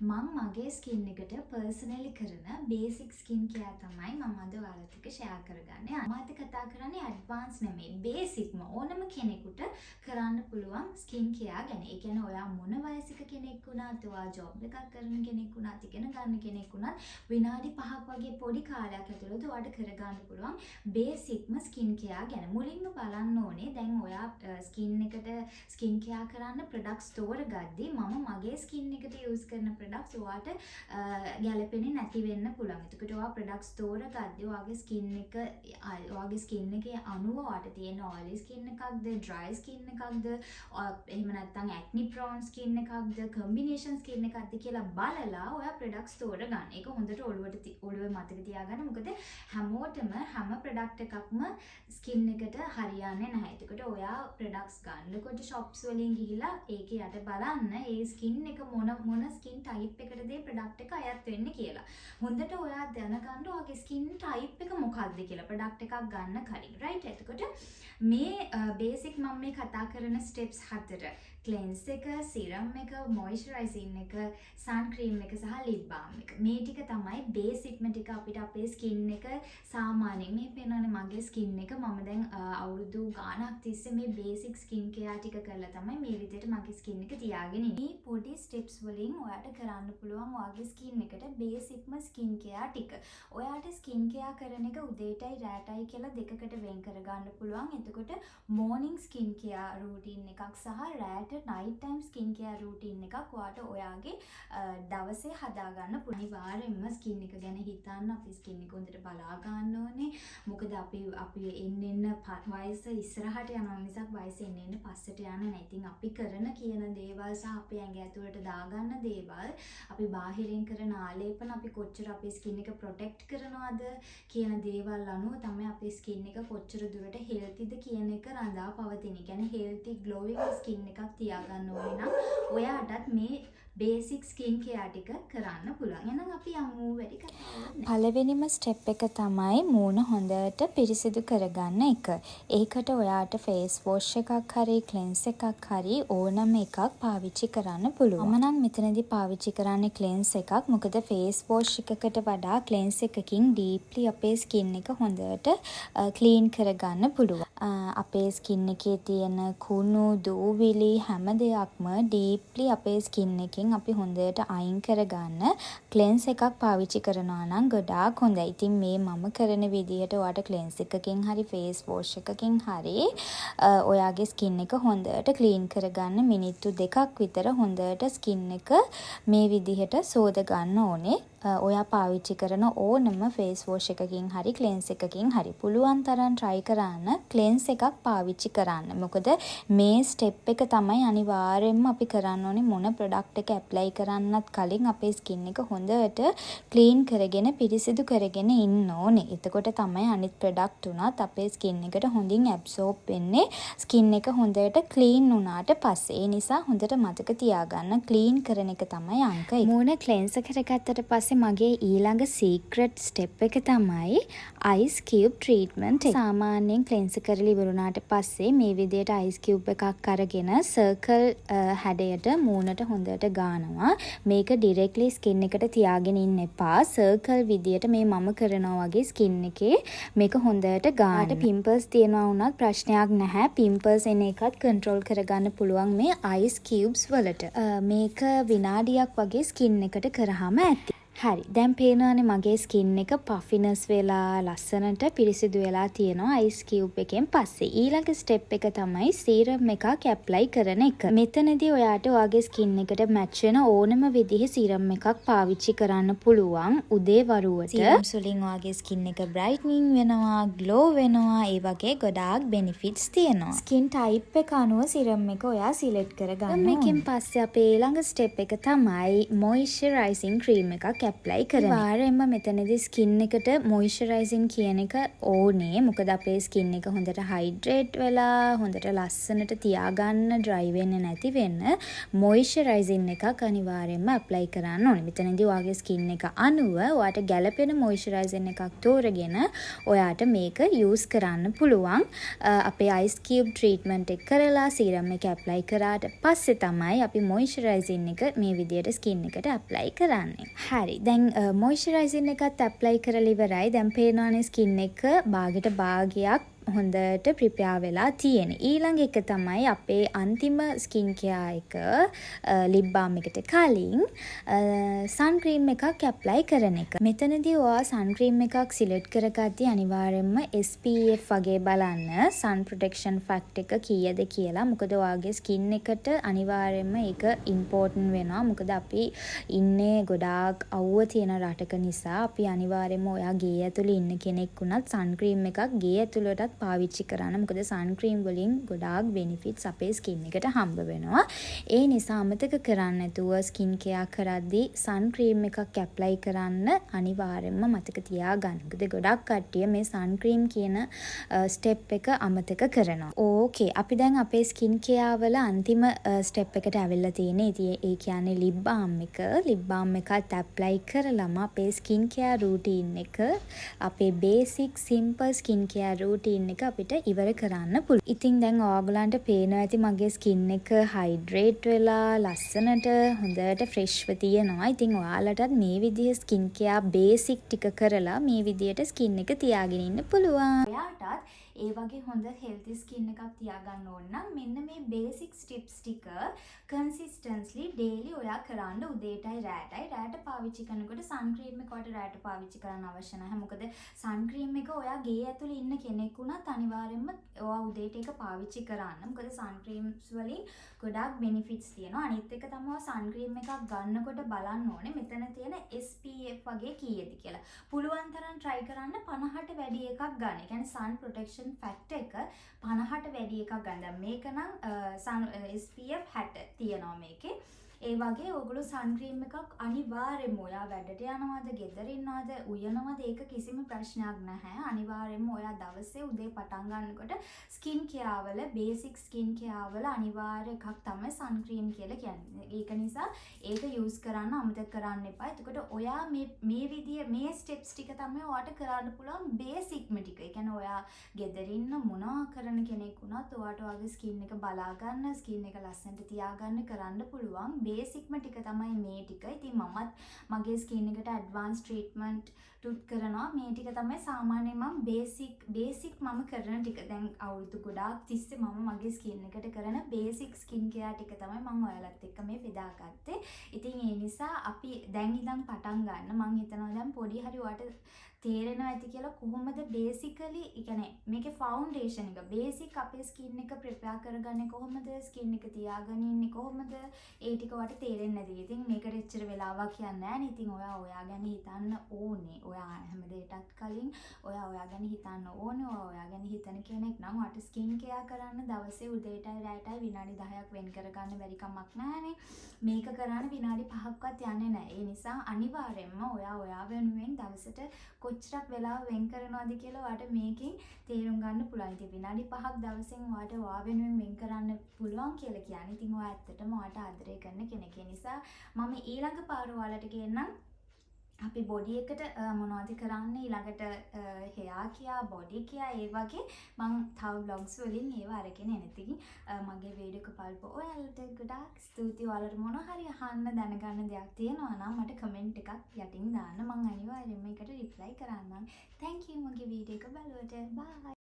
මං මගේ ස්කින් එකට පර්සනලි කරන බේසික් ස්කින් කෙයාර් තමයි මම අද ඔයාලත් එක්ක ෂෙයා කරගන්නේ. මම අද කතා කරන්නේ ඇඩ්වාන්ස් නෙමෙයි, බේසික්ම ඕනම කෙනෙකුට කරන්න පුළුවන් ස්කින් කෙයාර් ගැන. ඒ කියන්නේ ඔයා මොන වයසක කෙනෙක් වුණත්, ඔයා ජොබ් එකක් කරන කෙනෙක් වුණත්, ඉගෙන ගන්න කෙනෙක් වුණත්, විනාඩි 5ක් වගේ පොඩි කාලයක් ඇතුළත ඔයාට කරගන්න පුළුවන් බේසික්ම ස්කින් කෙයාර් ගැන. මුලින්ම බලන්න ඕනේ දැන් ඔයා ස්කින් එකට ස්කින් කෙයාර් කරන්න ප්‍රොඩක්ට්ස් තෝරගද්දි මම මගේ ස්කින් එකට යූස් කරන ප්‍රොඩක්ට්ස් ඔයාට ගැලපෙන්නේ නැති වෙන්න පුළුවන්. එතකොට ඔයා ප්‍රොඩක්ට්ස් තෝරගද්දි ඔයාගේ ස්කින් එකේ අනුව ඔයාට තියෙන ඔයිලි ස්කින් එකක්ද, ඩ්‍රයි ස්කින් එකක්ද, එහෙම නැත්නම් ඇක්නි ප්‍රෝන් ස්කින් එකක්ද, කම්බිනේෂන් ස්කින් එකක්ද කියලා බලලා ඔයා ප්‍රොඩක්ට්ස් තෝරගන්න. ඒක හොඳට ඔළුවේ මතක තියාගන්න. මොකද හැමෝටම හැම ප්‍රොඩක්ට් එකක්ම ස්කින් එකට හරියන්නේ නැහැ. එතකොට ඔයා ප්‍රොඩක්ට්ස් ගන්නකොට ෂොප්ස් වලින් ගිහිලා ඒකේ යට බලන්න ඒ ස්කින් එක මොන මොන ස්කින් ටයිප් එකටද ඒ ප්‍රොඩක්ට් එක අයත් වෙන්නේ කියලා. හොඳට ඔයා දැනගන්න ඔයාගේ ස්කින් ටයිප් එක මොකක්ද කියලා ප්‍රොඩක්ට් එකක් ගන්න කලින්. රයිට්? එතකොට මේ බේසික් මම මේ කතා කරන ස්ටෙප්ස් හතර, ක්ලෙන්ස් එක, සිරම් එක, මොයිස්චරයිසින් එක, සන් ක්‍රීම් එක සහ ලිප් බාම් එක. මේ ටික තමයි බේසික්ම ටික අපිට අපේ ස්කින් එක සාමාන්‍යයෙන්. මේ පේනවනේ මගේ ස්කින් එක. මම දැන් අවුරුදු ගාණක් තිස්සේ මේ බේසික් ස්කින් කෙයාර් ටික කරලා තමයි මේ විදිහට මගේ ස්කින් එක තියාගෙන ඉන්නේ. මේ පොඩි ස්ටෙප්ස් වලින් ඔයාට කරන්න පුළුවන් ඔයාගේ ස්කින් එකට බේසික්ම ස්කින් කෙයාර් ටික. ඔයාට ස්කින් කෙයාර් කරන එක උදේටයි රෑටයි කියලා දෙකකට වෙන් කරගන්න පුළුවන්. එතකොට මෝර්නිං ස්කින් කෙයාර් රූටීන් එකක් සහ රෑට night time skin care routine එකක් ඔයාට ඔයාගේ දවසේ හදාගන්න පුළුවන්. අනිවාර්යෙන්ම ස්කින් එක ගැන හිතන්න. අපි ස්කින් එක හොඳට බලා ගන්න ඕනේ. මොකද අපි අපි එන්න එන්න වයස ඉස්සරහට යනවා මිසක් වයස එන්න එන්න පස්සට යන්නේ නැහැ. ඉතින් අපි කරන කියන දේවල් සහ අපේ ඇඟ ඇතුළට දාගන්න දේවල්, අපි බාහිරින් කරන ආලේපන, අපි කොච්චර අපේ ස්කින් එක ප්‍රොටෙක්ට් කරනවද කියන දේවල් අනුව තමයි අපේ ස්කින් එක කොච්චර දුරට හෙල්තිද කියන එක රඳා පවතින්නේ. ඒ කියන්නේ හෙල්ති ග්ලෝවිං ස්කින් එකක් තියාගන්න ඕනේ නම් ඔයාටත් මේ බේසික් ස්කින් කෙයාර් ටික කරන්න පුළුවන්. එහෙනම් අපි යමු, වැඩි කතාවක් නෑ. පළවෙනිම ස්ටෙප් එක තමයි මූණ හොඳට පිරිසිදු කරගන්න එක. ඒකට ඔයාට ෆේස් වොෂ් එකක් හරි ක්ලෙන්ස් එකක් හරි ඕනම එකක් පාවිච්චි කරන්න පුළුවන්. මම නම් මෙතනදි පාවිච්චි කරන්නේ ක්ලෙන්ස් එකක්. මොකද ෆේස් වොෂ් එකකට වඩා ක්ලෙන්ස් එකකින් ඩීප්ලි අපේ ස්කින් එක හොඳට ක්ලීන් කරගන්න පුළුවන්. අපේ ස්කින් එකේ තියෙන කුණු, දූවිලි හැම දෙයක්ම ඩීප්ලි අපේ ස්කින් එකෙන් අපි හොඳට අයින් කරගන්න ක්ලෙන්ස් එකක් පාවිච්චි කරනවා නම් ගොඩාක් හොඳයි. ඉතින් මේ මම කරන විදිහට ඔයාට ක්ලෙන්ස් එකකින් හරි ෆේස් වොෂ් එකකින් හරි ඔයාගේ ස්කින් එක හොඳට ක්ලීන් කරගන්න මිනිත්තු 2ක් විතර හොඳට ස්කින් එක මේ විදිහට සෝද ගන්න ඕනේ. ඔයා පාවිච්චි කරන ඕනම ෆේස් වොෂ් එකකින් හරි ක්ලෙන්ස් එකකින් හරි. පුළුවන් තරම් ට්‍රයි කරන්න ක්ලෙන්ස් එකක් පාවිච්චි කරන්න. මොකද මේ ස්ටෙප් එක තමයි අනිවාර්යෙන්ම අපි කරන්න ඕනේ. මොන ප්‍රොඩක්ට් එක ඇප්ලයි කරන්නත් කලින් අපේ ස්කින් එක හොඳට ක්ලීන් කරගෙන පිරිසිදු කරගෙන ඉන්න ඕනේ. එතකොට තමයි අනිත් ප්‍රොඩක්ට් උනත් අපේ ස්කින් එකට හොඳින් ඇබ්සෝබ් වෙන්නේ ස්කින් එක හොඳට ක්ලීන් වුණාට පස්සේ. ඒ නිසා හොඳට මතක තියාගන්න, ක්ලීන් කරන එක තමයි අංක එක. මූණ ක්ලෙන්ස් කරගත්තට පස්සේ මගේ ඊළඟ සීක්‍රට් ස්ටෙප් එක තමයි අයිස් කියුබ් ට්‍රීට්මන්ට් එක. සාමාන්‍යයෙන් ක්ලෙන්ස් කරලා ඉවර වුණාට පස්සේ මේ විදිහට අයිස් කියුබ් එකක් අරගෙන සර්කල් හැඩයට මූණට හොඳට ගානවා. මේක ඩිරෙක්ට්ලි ස්කින් එකට තියාගෙන ඉන්න එපා. සර්කල් විදියට මේ මම කරනවා වගේ ස්කින් එකේ මේක හොඳට ගාන්න. පිම්පල්ස් තියෙනවා වුණත් ප්‍රශ්නයක් නැහැ. පිම්පල්ස් එන එකත් කන්ට්‍රෝල් කරගන්න පුළුවන් මේ අයිස් කියුබ්ස් වලට. මේක විනාඩියක් වගේ ස්කින් එකට කරාම ඇති. හරි, දැන් පේනවනේ මගේ ස්කින් එක පෆිනස් වෙලා ලස්සනට පිරිසිදු වෙලා තියෙනවා අයිස් කියුබ් එකෙන් පස්සේ. ඊළඟ ස්ටෙප් එක තමයි සීරම් එකක් ඇප්ලයි කරන එක. මෙතනදී ඔයාට ඔයාගේ ස්කින් එකට මැච් වෙන ඕනම විදිහේ සීරම් එකක් පාවිච්චි කරන්න පුළුවන් උදේ වරුවට. සීරම්ස් වලින් ඔයාගේ ස්කින් එක බ්‍රයිට්නින් වෙනවා, ග්ලෝ වෙනවා, ඒ වගේ ගොඩාක් බෙනිෆිට්ස් තියෙනවා. ස්කින් ටයිප් එක අනුව සීරම් එක ඔයා සිලෙක්ට් කරගන්න ඕනේ. එකෙන් පස්සේ අපේ ඊළඟ ස්ටෙප් එක තමයි මොයිස්චරයිසිං ක්‍රීම් එකක් එකක් ඇප්ලයි කරන එක. අනිවාර්යෙන්ම මෙතනදී ස්කින් එකට මොයිස්චරයිසින් කියන එක ඕනේ. මොකද අපේ ස්කින් එක හොඳට හයිඩ්‍රේට් වෙලා, හොඳට ලස්සනට තියාගන්න, ඩ්‍රයි වෙන්නේ නැති වෙන්න මොයිස්චරයිසින් එකක් අනිවාර්යෙන්ම ඇප්ලයි කරන්න ඕනේ. මෙතනදී ඔයාගේ ස්කින් එක අනුව ඔයාට ගැලපෙන මොයිස්චරයිසින් එකක් තෝරගෙන ඔයාට මේක යූස් කරන්න පුළුවන්. අපේ අයිස් කියුබ් ට්‍රීට්මන්ට් එක කරලා සීරම් එක ඇප්ලයි කරාට පස්සේ තමයි අපි මොයිස්චරයිසින් එක මේ විදියට ස්කින් එකට ඇප්ලයි කරන්නේ. හරි. දැන් මොයිස්චරයිසින් එකත් ඇප්ලයි කරලා ඉවරයි. දැන් පේනවනේ ස්කින් එක බාගෙට භාගයක් හොඳට ප්‍රිපෙයාර් වෙලා තියෙන්නේ. ඊළඟ එක තමයි අපේ අන්තිම ස්කින් කෙයා එක, ලිප් බාම් එකට කලින් සන් ක්‍රීම් එකක් ඇප්ලයි කරන එක. මෙතනදී ඔයා සන් ක්‍රීම් එකක් සිලෙක්ට් කරගද්දී අනිවාර්යෙන්ම SPF වගේ බලන්න, සන් ප්‍රොටෙක්ෂන් ෆැක්ටර් එක කීයද කියලා. මොකද ඔයාගේ ස්කින් එකට අනිවාර්යෙන්ම ඒක ඉම්පෝටන්ට් වෙනවා. මොකද අපි ඉන්නේ ගොඩාක් අවුව තියෙන රටක නිසා අපි අනිවාර්යෙන්ම, ඔයා ගේ ඇතුලේ ඉන්න කෙනෙක් වුණත්, සන් ක්‍රීම් එකක් ගේ ඇතුළටත් පාවිච්චි කරන්න. මොකද සන් ක්‍රීම් වලින් ගොඩාක් බෙනිෆිට්ස් අපේ ස්කින් එකට හම්බ වෙනවා. ඒ නිසා අමතක කරන්නේ නැතුව ස්කින් කෙයා කරද්දී සන් ක්‍රීම් එකක් ඇප්ලයි කරන්න අනිවාර්යෙන්ම මතක තියාගන්න. මොකද ගොඩක් කට්ටිය මේ සන් ක්‍රීම් කියන ස්ටෙප් එක අමතක කරනවා. ඕකේ, අපි දැන් අපේ ස්කින් කෙයා වල අන්තිම ස්ටෙප් එකට ඇවිල්ලා තියෙන්නේ. ඉතින් ඒ කියන්නේ ලිප් බාම් එක. ලිප් බාම් එකත් ඇප්ලයි කරලම අපේ ස්කින් කෙයා රූටීන් එක, අපේ basic simple skin care routine එක අපිට ඉවර කරන්න පුළුවන්. ඉතින් දැන් ඔයාගොල්ලන්ට පේනවා ඇති මගේ ස්කින් එක හයිඩ්‍රේට් වෙලා ලස්සනට හොඳට ෆ්‍රෙශ්ව තියෙනවා. ඉතින් ඔයාලටත් මේ විදිහ ස්කින් කෙයා බේසික් ටික කරලා මේ විදියට ස්කින් එක තියාගෙන ඉන්න පුළුවන්. ඔයාටත් ඒ වගේ හොඳ හෙල්ති ස්කින් එකක් තියාගන්න ඕන නම් මෙන්න මේ බේසික් ස්ටෙප්ස් ටික කන්සිස්ටන්ට්ලි ඩේලි ඔයා කරන්න, උදේටයි රෑටයි. රෑට පාවිච්චි කරනකොට සන් ක්‍රීම් එක ඔයාට රෑට පාවිච්චි කරන්න අවශ්‍ය නැහැ. මොකද සන් ක්‍රීම් එක ඔයා ගේ ඇතුලේ ඉන්න කෙනෙක් වුණත් අනිවාර්යයෙන්ම ඔයා උදේට ඒක පාවිච්චි කරන්න. මොකද සන් ක්‍රීම්ස් වලින් ගොඩාක් බෙනිෆිට්ස් තියෙනවා. අනිත් එක තමයි ඔයා සන් ක්‍රීම් එකක් ගන්නකොට බලන්න ඕනේ මෙතන තියෙන SPF වගේ කීයද කියලා. පුළුවන් තරම් try කරන්න 50ට වැඩි එකක් ගන්න. ඒ කියන්නේ සන් ප්‍රොටෙක්ෂන් ෆැක්ටර් එක 50ට වැඩි එකක් ගන්න. දැන් මේක නම් සන් SPF 60 තියෙනවා මේකේ. ඒ වගේ ඔයගොල්ලෝ සන් ක්‍රීම් එකක් අනිවාර්යයෙන්ම, ඔයා වැඩට යනවද, ගෙදර ඉන්නවද, උයනවද, ඒක කිසිම ප්‍රශ්නයක් නැහැ. අනිවාර්යයෙන්ම ඔයා දවසේ උදේ පටන් ගන්නකොට ස්කින් කෙයා වල, බේසික් ස්කින් කෙයා වල අනිවාර්ය එකක් තමයි සන් ක්‍රීම් කියලා කියන්නේ. ඒක නිසා ඒක යූස් කරන්න අමතක කරන්න එපා. එතකොට ඔයා මේ මේ විදිය මේ ස්ටෙප්ස් ටික තමයි ඔයාට කරන්න පුළුවන් බේසික්ම ටික. ඒ කියන්නේ ඔයා ගෙදර ඉන්න මොනවා කරන කෙනෙක් වුණත් ඔයාට ඔයාගේ ස්කින් එක බලා ගන්න, ස්කින් එක ලස්සනට තියාගන්න කරන්න පුළුවන් බේසික්ම ටික තමයි මේ ටික. ඉතින් මමත් මගේ ස්කින් එකට ඇඩ්වාන්ස් ට්‍රීට්මන්ට් ටිකත් කරනවා. මේ ටික තමයි සාමාන්‍යයෙන් මම බේසික් බේසික් මම කරන ටික. දැන් අවුරුදු ගොඩාක් තිස්සේ මම මගේ ස්කින් එකට කරන බේසික් ස්කින් කෙයාර් ටික තමයි මම ඔයාලත් එක්ක මේ බෙදාගත්තේ. ඉතින් ඒ නිසා අපි දැන් ඉඳන් පටන් ගන්න. මං හිතනවා දැන් පොඩි හරි ඔයාට තේරෙනවා ඇති කියලා කොහොමද බේසිකලි, ඒ කියන්නේ මේකේ ෆවුන්ඩේෂන් එක, බේසික් අපේ ස්කින් එක ප්‍රිපෙයාර් කරගන්නේ කොහොමද, ස්කින් එක තියාගෙන ඉන්නේ කොහොමද, ඒ ටික ඔයාට තේරෙන්නේ නැති. ඉතින් මේකට එච්චර වෙලාවක් යන්නේ නැහැ නේ. ඉතින් ඔයා ඔයා ගැන හිතන්න ඕනේ. ඔයා හැම දෙයකටත් කලින් ඔයා ඔයා ගැන හිතන්න ඕනේ. ඔයා ඔයා ගැන හිතන කෙනෙක් නම් ඔයාට ස්කින් කෙයාර් කරන්න දවසේ උදේටයි රැයටයි විනාඩි 10ක් වෙන් කරගන්න බැරි කමක් නැහැනේ. මේක කරන්න විනාඩි 5ක්වත් යන්නේ නැහැ. ඒ නිසා අනිවාර්යයෙන්ම ඔයා ඔයා වෙනුවෙන් දවසට කොච්චරක් වෙලාව වෙන් කරනවද කියලා ඔයාට මේකෙන් තේරුම් ගන්න පුළුවන්. ඉතින් විනාඩි 5ක් දවසෙන් ඔයාට ඔයා වෙනුවෙන් වෙන් කරන්න පුළුවන් කියලා කියන්නේ ඉතින් ඔයා ඇත්තටම ඔයාට ආදරය කරන කෙනෙක්. ඒ නිසා මම ඊළඟ පාර ඔයාලට ගේන්නම් අපි බොඩි එකට මොනවද කරන්නේ ඊළඟට, හෙයා කෙයා, බොඩි කෙයා, ඒ වගේ මං තව ව්ලොග්ස් වලින් ඒවා අරගෙන එන. ඉතින් මගේ වීඩියෝ එක බලපු ඔයාලට ගොඩාක් ස්තුතියි. ඔයාලට මොනවා හරි අහන්න දැනගන්න දෙයක් තියෙනවා නම් මට කමෙන්ට් එකක් යටින් දාන්න. මං අනිවාර්යයෙන්ම ඒකට රිප්ලයි කරන්නම්. Thank you මගේ වීඩියෝ එක බැලුවට. බායි.